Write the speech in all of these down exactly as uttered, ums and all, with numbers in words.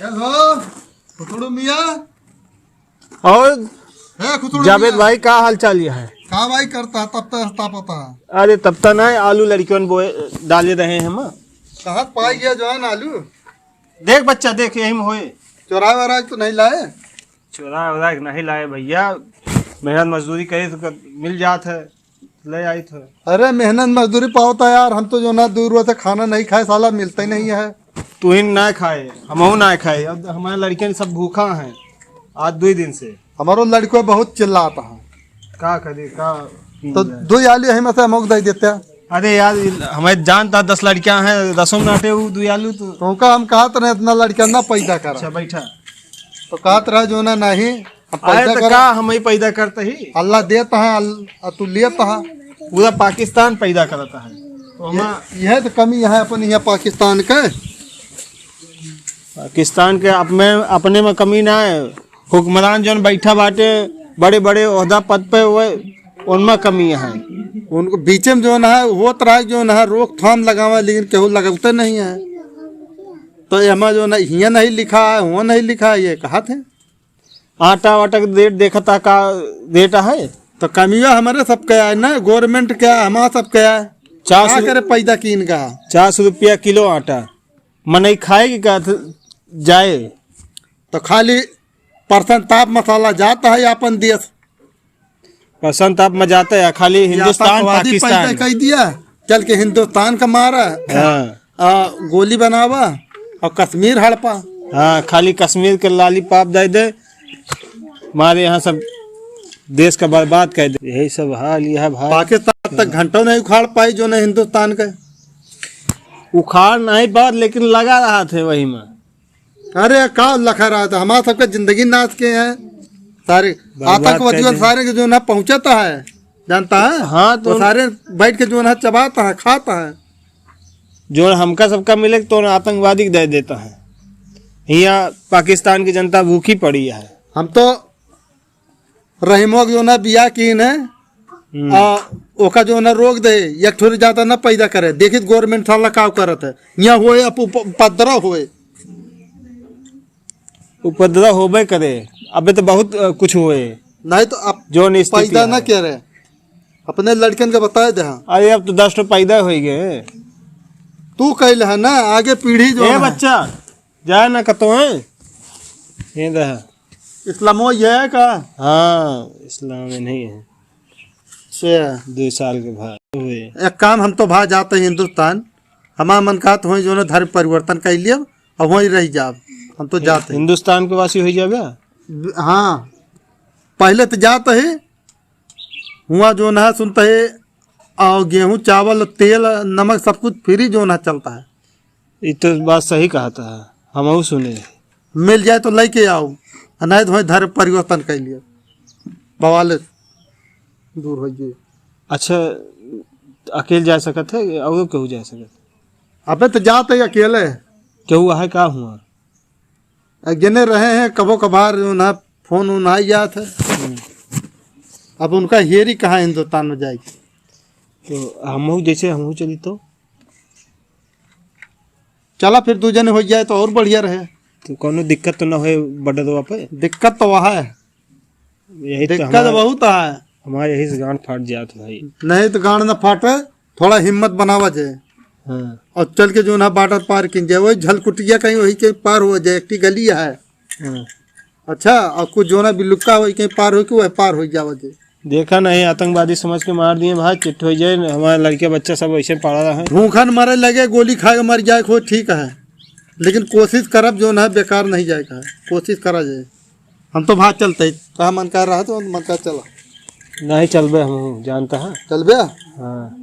हेलो, खुसड़ू मियाँ। और हे खुसड़ू जावेद मियाँ। भाई, का हाल चाल ये है? का भाई करता है, तब तक हंसता पता है। अरे, तब तक ना आलू लड़कियों बोए डाले रहे हैं हम। कहाँ पाई गया जो है ना आलू? देख बच्चा, देख, यही में होए। चोरा वोरा तो नहीं लाए? चोरा वोरा नहीं लाए भैया, मेहनत मजदूरी करे तो मिल जात है, ले आई थे। अरे मेहनत मजदूरी पावता यार, हम तो जो ना दो रुपये से खाना नहीं खाए, साला मिलता ही नहीं है। तू ही ना खाए, हमहू ना खाए, अब हमारे लड़के सब भूखा हैं आज दो दिन से। हमारो लड़को बहुत चिल्लाता है। का करी, का तो दो आलू यही में से हमको दे देते। अरे यार, हमारे जानता दस लड़कियां हैं, दसों नाटे वो दो आलू तो। तो का हम कहत रहे इतना लड़का ना पैदा करा। अच्छा, बैठा। तो कहत रहे जो ना नहीं, हम अरे पैदा तो करा। का हम ही पैदा करते ही? अल्लाह देता है, अल-, आ तू लेता है। पूरा पाकिस्तान पैदा करता है। तो हम ये, यह तो कमी है अपन यहाँ पाकिस्तान के। पाकिस्तान के अपने, अपने में कमी ना है। हुक्मरान जौन बैठा बाटे बड़े बड़े ओहदा पद पे, वो उनमें कमी है। उनको बीचे में जौन है होत रहा, जौन है रोकथाम लगावा, लेकिन केहू लगौते नहीं है। तो एमा जौन है हियाँ नहीं लिखा है, हुआँ नहीं लिखा है, ये कहा थे। आटा वाटा के रेट देखता का रेट है? तो कमिया हमारे सब क्या है ना, गवर्नमेंट क्या, हमारा सब क्या है? चार सौ का करे पैदा कीन का। चार सौ रुपया किलो आटा। मनई खाए कि का थ-, जाए? तो खाली परसन ताप मसाला जाता है अपन देश। परसन ताप में जाता है, खाली ये हिंदुस्तान, आतंकवादी पाकिस्तान। पैदा कर दिया, चल के हिंदुस्तान का मारा, हाँ। आ, गोली बनावा और कश्मीर हड़पा। हाँ, खाली कश्मीर के लॉलीपॉप दे दे, हमारे यहाँ सब देश का बर्बाद कर दे। यही सब हाल यह भाई। पाकिस्तान तक घंटों नहीं उखाड़ पाई जो न हिंदुस्तान का। उखाड़ नहीं पात, लेकिन लगा रहा थे वही में। अरे का लखा रहा था, हमारा सबका जिंदगी नाश के हैं सारे बर्बाद आतंकवादी कर और दे। सारे के जो ना पहुंचाता है, जानता है? हाँ, तो वो उन- सारे बैठ के जो ना चबाता है, खाता है। जो हमका सबका मिले तो आतंकवादी के दे देता है। हियाँ पाकिस्तान की जनता भूखी पड़ी है। हम तो रहीमो के जो ना बियाह कीन है, हम्म। आ, ओका जो ना रोक दे, एक ठोरी ज्यादा ना पैदा करे। देखित गवर्नमेंट साला का करत है, यहाँ होए अप-, उप-, उपद्रव होए। उपद्रव होबे करे। अबे तो बहुत, अ, कुछ होए। नहीं तो अब जौन स्थिति पैदा है। ना करे, अपने लड़कन के बताए दे। हाँ। अरे अब तो दस ठो पैदा हो गए। तू कहले है ना, आगे पीढ़ी जो ए है। बच्चा, जाए ना कतो है। ये दे। इस्लामो ये है का? हाँ, इस्लाम में नहीं है। अच्छा। दो साल के बाद हुए। एक काम, हम तो भा जाते हैं हिंदुस्तान, हमार मन कहत होई जो ना धर्म परिवर्तन कर लियब और वहीं रह जाब, हम तो जाते हैं। हिंदुस्तान के वासी हो जाबे? हाँ, पहले तो जाते ही हुआ जो ना सुनते ही और गेहूँ, चावल, तेल, नमक सब कुछ फ्री जो ना चलता है। ये तो बात सही कहा था, हमहू सुने। मिल जाए तो लेके आओ, आ नहीं तो वहीं धर्म परिवर्तन कर लियो, बवाल दूर हो जाए। अच्छा, अकेले जा सकत है और केहू जा सकत? अबे तो जाते ही अकेले। केहू है का हुआ? आ, गिने रहे हैं, कभो कभार जो ना फोन उन आ जात है। हम्म। अब उनका हेरी कहाँ हिंदुस्तान में जाए? तो हमहू, जैसे हमहू चली तो? चला फिर दू जने हो जाए तो और बढ़िया रहे। तो कौनो दिक्कत तो ना होए बॉर्डरवा पे? दिक्कत तो वह है, यही तो दिक्कत हमार, बहुत है। हमार यही से गांड फाट जात भाई। नहीं तो गांड ना फाटे, थोड़ा हिम्मत बनावा जाए। हाँ। और चल के जो ना बॉर्डर पार किन जाए, वही झलकुटिया कहीं वही के पार हो जाए, एक ठी गली है। हाँ। अच्छा, और कुछ जो ना बिलुक्का हो के पार हो के वह पार हो जावा जाए। देखा नहीं, आतंकवादी समझ के मार दिए भाई, चिट हो जाए, हमारे लड़के बच्चा सब वैसे पड़ा रहा है। भूखन मरे लगे, गोली खा के मर जाए, खो ठीक है, लेकिन कोशिश करब जो ना बेकार नहीं जाए का, कोशिश करा जाए। हम तो भाग चलते ही, कहा मन कर रहा तो मन कर चला। नहीं चलबे, हम जानता है। चलबे? हाँ,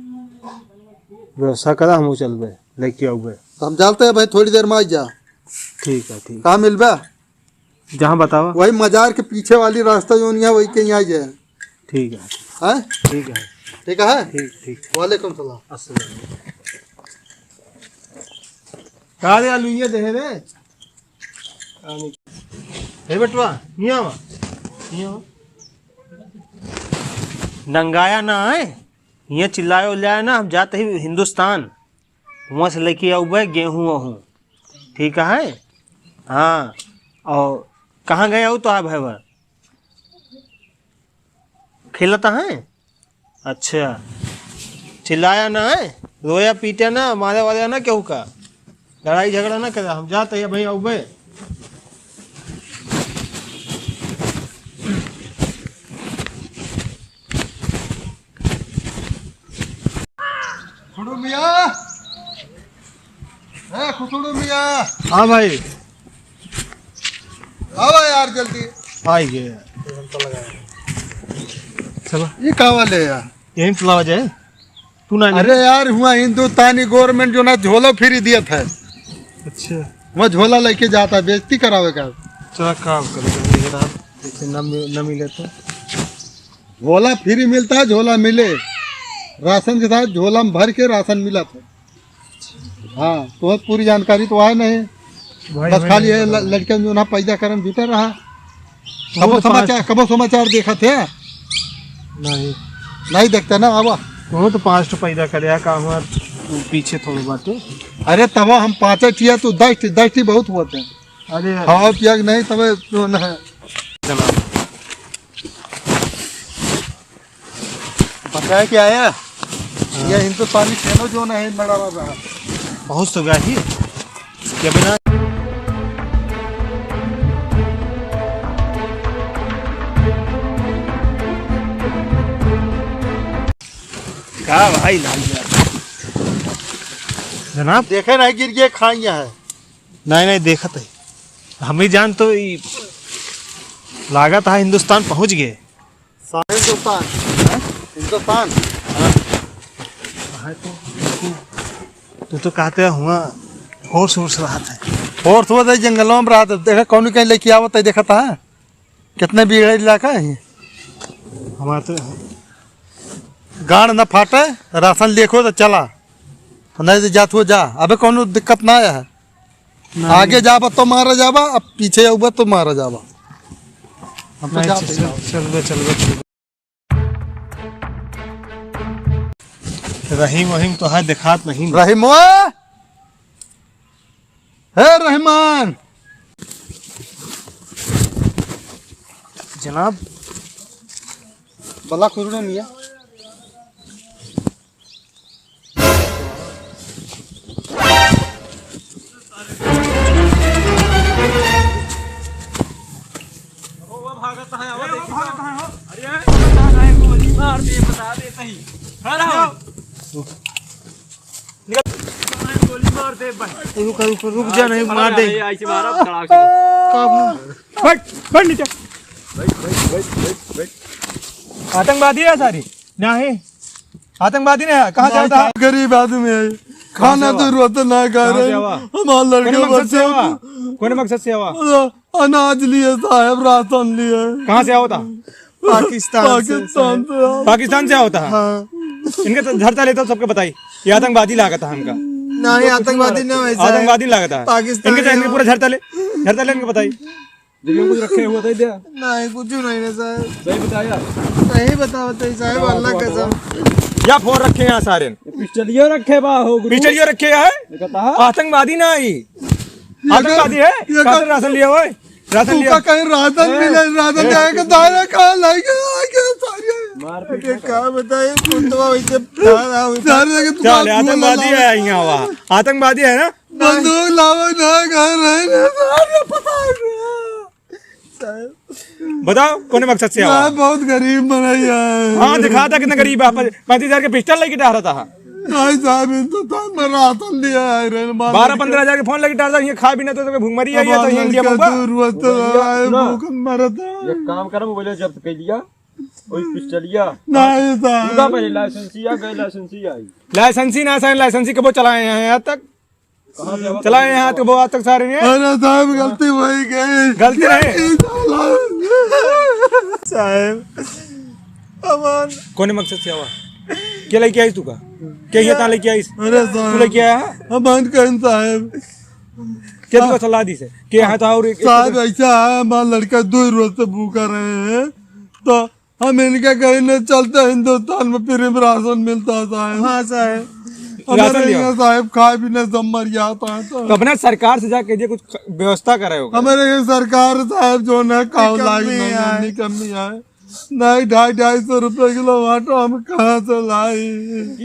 व्यवस्था करा, हम चलबे, लेके आउबे। तो हम चलते हैं भाई, थोड़ी देर में आ जा। ठीक है, ठीक। कहाँ मिलबे? जहाँ बतावा। वही मजार के पीछे वाली रास्ता जो नहीं है, वही कहीं आ जाए। ठीक है। हैं? ठीक है। ठीक है? ठीक, ठीक। वालेकुम सलाम। अस्सलाम। का रे आलू ये दे रे? आने। हे बेटवा, नहीं आवा। नहीं आवा। नंगाया ना है, ये चिल्लाए उल्लाए ना, हम जाते ही हिंदुस्तान। हुआं से लेके आउबे गेहूं वहूं, ठीक है? हाँ, और कहाँ गया हो तो आप है वह? खेलता है? अच्छा, चिल्लाया ना है, रोया पीटा ना, मारे वाले ना केहू का, लड़ाई झगड़ा ना करे। हम जाते हैं भाई, अउबे। खुसड़ू मियाँ, ए खुसड़ू मियाँ। हाँ भाई। आवा यार जल्दी। आ ही गए यार। चलो। ये कहाँ वाले हैं यार? यहीं पे लावा जाए। तू ना अरे यार, हुआँ हिंदुस्तानी government जो ना झोला free दिया था। अच्छा। वह झोला लेके जाता है, बेइज्जती करावे का। चला काम कर, जैसे ना मि-, ना मिले तो। झोला free मिलता है, झोला मिले। राशन के साथ झोला में भर के राशन मिला था। हाँ, तो पूरी जानकारी तो आए नहीं। भाई, बस भाई, खाली नहीं ये पता। ल-, लड़के जो ना पैदा करन जुटे रहा। वो कबो तो समाचार, पाँच कबो समाचार देखा थे? नहीं। नहीं देखते ना बाबा। वो तो पाँच ठो पैदा करे, का हुआ पीछे थोड़े बाटे। अरे तब हम पाँचे ठिया तो दस ठी, दस ठी बहुत होते हैं। अरे यार। खाओ पिया के नहीं तबे तो ना। जनाब। बचाए के आया? हाँ। ये हिंदुस्तानी सेनो जो ना है, लड़ा रहा। बहुत सुगा ही। क्या बना? का भाई लाल यार? जनाब। देखे नहीं गिर गए खाइया है। नहीं, नहीं, देखत है। हम ही जान तो ई लागत है हिंदुस्तान पहुँच गए। सारे हिंदुस्तान, हैं? हिंदुस्तान। हाँ। हाँ, तो तू, तू तो कहते हुआ force, force रहत है। Force होत है, जंगलों में रहत है। देखा, कौन कहीं लेके आवत है, देखत है। कितने बिगड़े इलाका है। हमारा तो गांड न फाटे, राशन लेखो तो चला, नहीं तो जात हो जा। अबे कौनो दिक्कत ना आया है। नहीं। आगे जाबा तो मारा जाबा, अब पीछे आऊबा तो मारा जाबा। हम तो नहीं, जाते चल, हैं। चल, चल, चल, चल। रहीम वहीम तो है, देखात नहीं। रहीमवा, हे रहमान। जनाब। बला खुसड़ू मियाँ। गोली मार दे, बता दे सही। खड़ा हो। निकल। गोली मार दे भाई। रुक, रुक, रुक जा, नहीं मार दे। ऐसे मारा, तड़ाक से। का हुआ? बैठ, बैठ नीचे। बैठ, बैठ, बैठ, बैठ, बैठ। आतंकवादी है सारे। नहीं, आतंकवादी नहीं है। कहाँ से नहीं, होता है? गरीब आदमी है, खाना तो रोज ना खा रहे। हमारे लड़के कौन मकसद से बच्चे आवा? कौन मकसद से आवा? अनाज लिए साहब, राशन लिए। कहाँ से आवा था? पाकिस्तान से, पाकिस्तान से। पाकिस्तान से आवा था? हाँ। इनके तो झरता लेता सबके बताई, ये आतंकवादी लागत है हमका। नहीं, आतंकवादी ना है साहब। आतंकवादी लागत है। पाकिस्तानी इनके तो, इनके हो। पूरा झरता ले, झरता ले इनके बताई। जेब में कुछ रखे हुआ था, दे। नहीं, कुछ नहीं है, साहब। सही बताया? सही बतावत है, साहब, अल्लाह कसम। या फोन रखे हैं सारे। ये पिस्टलियो रखे बा हो, गुरु। पिस्टलियो रखे है? ये कहता है? आतंकवादी ना आई। ये आतंकवादी है? ये खातिर राशन लिया हुआ है? राशन तू लिया। का कहीं राशन ए, मिले, राशन ए। जाए के दायरा कहाँ लाइके आके सारे? मार पीट अरे, का बताए, कुत्ता वैसे फैला हुआ। सारे लगे तू चल, बात बोल आतंकवादी रहा है यहाँ हुआ। आतंकवादी है ना? बंदूक लावा ना, घर रहे ना, सारे पता है। साहब। बताओ, कौन मकसद से आवा? साहब, बहुत गरीब मनई है। हाँ, दिखा था कितना गरीब है। पै-, पैंतीस हजार के पिस्टल लेके टहरा था। नहीं साहब, हिंदुस्तान में राशन दिया है, रे, मार बारह पन्द्रह हजार के फोन लेके टहरा था, ये खा भी ना तो, तो भूखमरी आई है, तो ये इंडिया में बा। दूर हुआ तो भैया, आए, सुना। भूख मरत है। एक काम करा, मोबाइल जब्त कर लिया, वही पिस्टलिया। नहीं साहब। उनका पहले लाइसेंसिया, गए लाइसेंसिया आई। लाइसेंसी ना साहब, लाइसेंसी कबो चलाए हैं आज तक? कहाँ से आवा चला था? यहाँ तो बहुत तक सारे ने। अरे साहब, गलती वही गई। गलती नहीं। साहब, अमान। कौन मकसद से आवा? के लेके आइस तू का? के ये ता लेके आइस? अरे साहब, तू लेके आया है? अमान कहन साहब। के तू का सलाह दी से? के यहाँ तो और एक साहब, ऐसा है, हमारा लड़का दो रोज से भूखा रहे हैं, तो हम इनके कहीं न चलते, हिंदुस्तान में free में राशन मिलता है साहब। हाँ साहब। राशन हमारे लिया। यहाँ साहब खाए पीने सब मर जाता है तो। तो अपना सरकार से जाके ये कुछ ख-, व्यवस्था कराए होगा। हमारे यहाँ सरकार साहब जो ना काव निकम्मी लागी नहीं है। है, निकम्मी है। नहीं, ढाई, ढाई सौ रुपये किलो आटा हम कहाँ से लाई?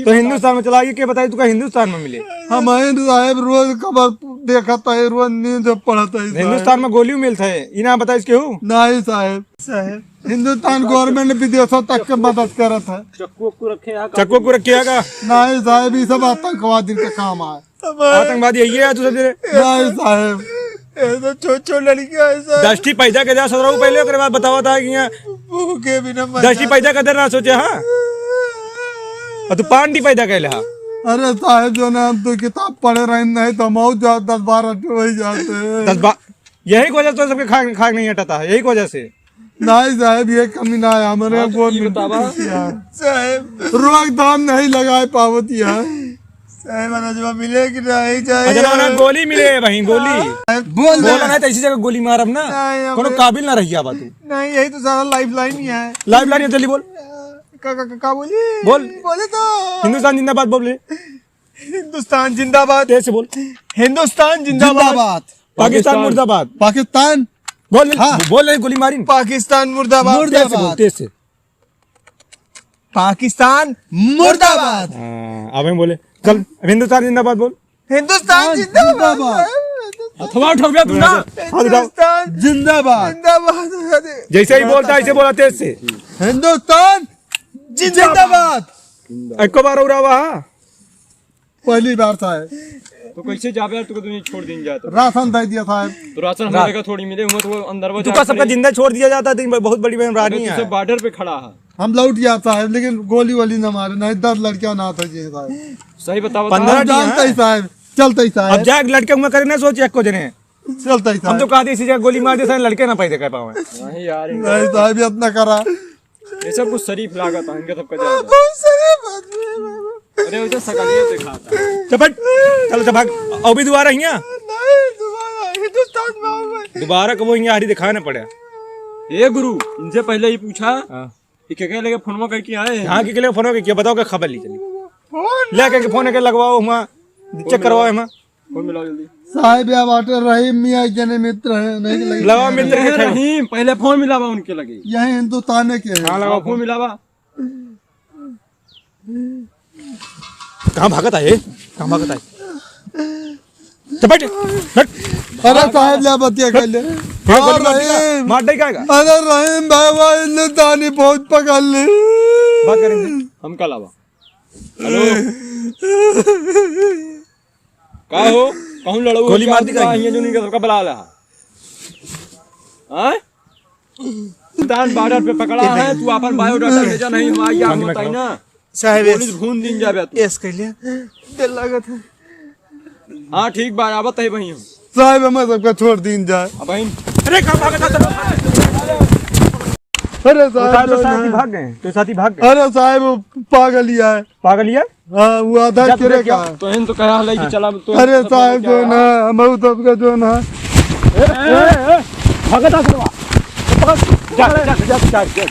तो हिंदुस्तान में चला गया, के बताई तुका हिंदुस्तान में मिले? हम हैं साहब, रोज खबर देखत है, रोज न्यूज पढ़त है साहब। हिंदुस्तान में गोली मिलत है, ई ना बताइस केहू? नहीं साहब। साहब। हिंदुस्तान गवर्नमेंट विदेशों तक के मदद करत है। चक्कू उक्कू रखे हैं, चक्कू उक्कू रखे हैं का? नहीं साहब, ये सब आतंकवादी के काम आए। हमारे आतंकवादी यही है, तू सब जने। नहीं साहब। ये तो छोट छोट लड़कियां है साहब। दस ठी पैदा कर जा सत्रह पहले, ओकरे बाद बतावा था कि यहाँ भूखे बिना मर दस ठी जाते। पैदा कर देना सोचे, हाँ? और तू पाँच ठी पैदा कर ले, हाँ? अरे साहब, जो ना हम तो किताब पढ़े रहे, नहीं तो हम और जा-, दस बारह ठी हो ही जाते हैं। दस बा-, यही की वजह से तो सबके खाक, खाक नहीं हटाता है, यही की वजह से। नहीं साहब, ये कमी ना है हमारे हाँ, तो गोद ये में बतावा। दुखी है। साहब। रोक दाम नहीं लगाए पावत है। साहब, अनजवा मिले कि नहीं जाए? अच्छा, तो ना गोली मिले भाई, गोली। साहब। बोल बोला दे। ना तो इसी जगह गोली मारब ना। नहीं, अब कोनो काबिल ना रहिया बा तू। नहीं, यही तो सारा लाइफलाइन ही है। लाइफलाइन है, जल्दी बोल। का, का, का, का बोली? बोल। बोले तो। हिंदुस्तान जिंदाबाद बोल ले। हिंदुस्तान जिंदाबाद। तेज से बोल। हिंदुस्तान जिंदाबाद। जिंदाबाद। पाकिस्तान पाकिस्तान। मुर्दाबाद। पाकिस्तान। बोल, हाँ। बोल रहे, गोली मारी। पाकिस्तान मुर्दाबाद। मुर्दाबाद। तेज से बोल, तेज से। पाकिस्तान मुर्दाबाद। हाँ, अब हम बोले, चल, अब हिंदुस्तान जिंदाबाद बोल। हिंदुस्तान जिंदाबाद। जिंदाबाद। हथवा उठाओ बे तू ना। हाथ उठाओ। हिंदुस्तान जिंदाबाद। जिंदाबाद। जैसे ही बोलता है, ऐसे बोला तेज से। हिंदुस्तान जिंदाबाद। एको बार और आवा, हाँ? पहली बार साहब। तो कैसे जाबे यार, तुके तो नहीं छोड़ दीन जाए तो। राशन दे दिया साहब। तो राशन हमें रा- जगह थोड़ी मिले, हुआ तो वो अंदर वो तू का जाके सबका नहीं। जिंदा छोड़ दिया जाता है, तो बहुत बड़ी मेहरबानी अबे तू है। सब बॉर्डर पे खड़ा है। हम लौट गया साहब, लेकिन गोली वोली ना मारे, नहीं दस लड़कियां ना था जी साहब। सही बताओ तो। पंद्रह हम टी हैं। जानते ही साहब, चलते ही साहब। अब जा लड़के हुआ करे ना सोच एको जने। चलते ही हम तो साहब। कहा दे इसी जगह गोली मार दे सारे लड़के ना पैदा कर पावे। नहीं यार, इनका नहीं साहब, ये इतना करा। ये सब कुछ शरीफ लागत है, इनका सबका ज्यादा। बहुत शरीफ आदमी है बाबा। अरे, वो तो सकलिए से खाता है। चपट, चलो, चल भाग। अभी दोबारा हिया। नहीं, दोबारा हिंदुस्तान में आऊंगा। दोबारा कबो हिया हरी दिखाए ना पड़े। ए गुरु, इनसे पहले ही पूछा हाँ। कि के, के लगे फोनवा करके आए हैं? हाँ, के, के लगे फोनवा करके, बताओ क्या खबर ली चली। फोन ले करके फोन के लगवाओ हुआ, चेक करवाओ हुआ। फोन मिलाओ जल्दी। साहब, या बाटे रहीम मियाँ के जने मित्र हैं, नहीं लगे। लगाओ मित्र के रहीम, पहले फोन मिलावा उनके लगे। यही हिंदुस्तान के हैं। हाँ, लगाओ फोन फोन। मिलावा। कहाँ भागत है? कहाँ भागत है? चपट, हट। अरे साहब, ले बतिया कर ले। हाँ, गोली मार देगा, रहीम। मार देगा क्या? अरे रहीम भाई, भाई, हिंदुस्तानी फौज पकड़ ली। बात करेंगे। हम कल आवा। हेलो। का हो? कहूँ लड़ऊ गोली मार दी का? हियाँ जो नहीं कर सबका बला ला। हाँ? हिंदुस्तान बॉर्डर पे पकड़ा है, तू अपन बायोडाटा भेजा नहीं, हम आई आप बताई ना। साहब, पुलिस भून दिन जाबे तू। एस कइले। दिल लागत है। हाँ, ठीक बा, आवत है वहीं हम। साहब, हमें सबका छोड़ दीन जाए। अब वहीं। अरे, कहाँ भागत है? अरे साहब, तो जो साथी ना भाग गए, तो साथी भाग गए। अरे साहब, वो पागल ही है। पागल ही है? हाँ, वो आधा जा, तू किरे देख, का। तो इन तो कहा हलाई कि हाँ। चला, तो अरे साहब, जो ना, हम सबका जो ना। ए, ए, ए, भागत है सरवा। जा, जा, जा, जा, जा।